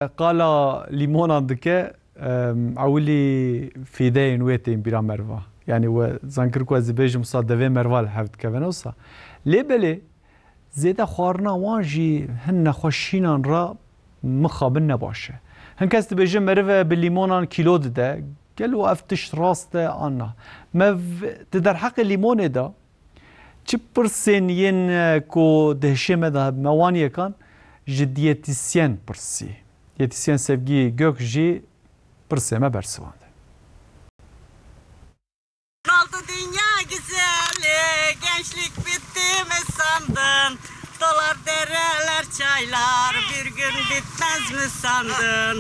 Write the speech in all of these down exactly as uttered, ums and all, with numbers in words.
Qala lîmonan dike, em, ewilî fîdeyên wê tên bîra meriva. Yanî we zan kir ku ez dibêjim wisa devê meriva li hev dikevin wisa. Lê belê zêde xwarina wan jî hin nexweşînan re mixabin ne baş e. Hin kes dibêje merive bi lîmonan kîlo dide. Gelo ev tişt rast e an na? Me v-, di derheqê lîmonê de çi pirsên yên, e, ku di hişê me de me wan yekan ji diyetîsyen pirsî. Diyetîsyen Sevgî Gök jî pirsê me bersivande. Kaldı dünya güzeli, gençlik bitti mi sandın? Dolar dereler çaylar, bir gün bitmez mi sandın?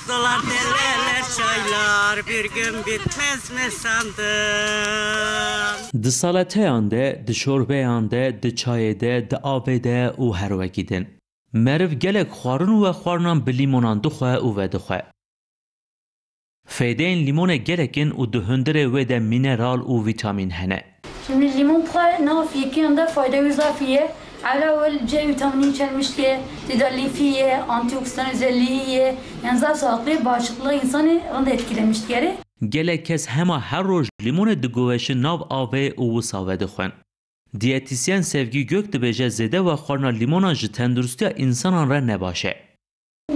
Dolar dereler çaylar, bir gün bitmez mi sandın? Di salateyan de, di şorbeyan de, di çayê de, di avê de û her wekî din. Meriv gelek xwarin û vexwarinan bi lîmonan dixwe û vedixwe. Feydeyên lîmonê gelek in û di hundirê wê de mîneral û vîtamîn hene. Şimdi limon pay nav yekiyan da fayda ve zafiye. Evla wel C vitamini içermiş diye, tedavi ye, antioksidan özelliği ye. Yani zaf sağlıklı, bağışıklığı insanı rında etkilemiş diye. Gelek kes hema her roj lîmonê digoveşin nav avê û wisa vedixwin. Diyetîsyen Sevgî Gök dibêje zêde vexwarina lîmonan ji tenduristiya însanan re ne baş e.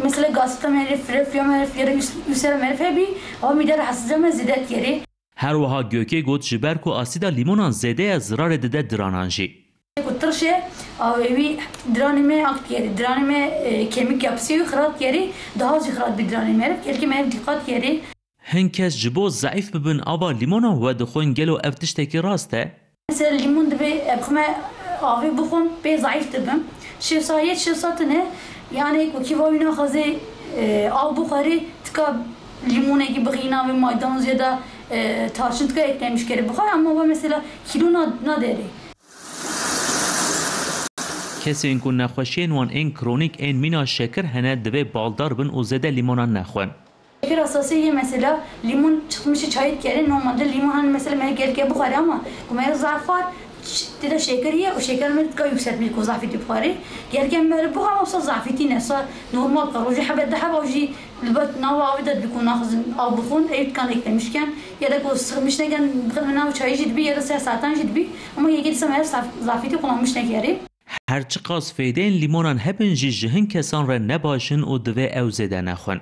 Mesela gazeta meriv, reflüya meriv ya da üs-, ülsera meriv hebî, ew mîde rahatsızlığa me zêde dikere. Her wiha Gökê got ji ber ku asîda lîmonan zêde ye zirarê dide diranan jî. Ku tirş e, ew ê wî diranê me ak dikere, diranê me, e, kemik yapısı wî xirab dikere, daha jî xirab bi diranê meriv, gelkê meriv dîqat dikere. Hin kes ji bo zeîf bibin ava lîmonan vedixwin, gelo ev tiştekî rast e? Mesela limon dibe, e, bixwime avê bixwim, pê zeîf dibim. Şêf sa yê, şêf sa tune. Yani ku kî va wî naxwaze, e, av bixwere, tika lîmonekî bixî navê maydanoz ya da, e, tarçin tika eklemiş kere bixware, ama va mesela kîlo na-, naderê. Kesên ku nexweşiyên wan ên kronîk ên mîna şekir hene, divê baldar bin û zêde lîmonan nexwin. Şeker hassasiyê yê mesela limon çıkmışı çayı dikere. Normalde limon hani mesela me gelke buxare ama ku me zafar ç-, tê de şeker ye û şeker me dika yükseltmiş ku zafî dê buxare. Gelke me buxare ama sa zafî tîne, sa normal ka rojê hebe de heba jî li ber nava avê de dibi ku naxizin av bixwin, ev dikan eklemişken ya da ku sıkmış neken bixin nav çayı jî dibi ya da ser saatan jî dibi ama yekê dîsa me zaf-, zafî tê kullanmış nekere. Her çiqas feydeyên lîmonan hebin jî ji hin kesan re ne baş in û divê ew zêde nexwin.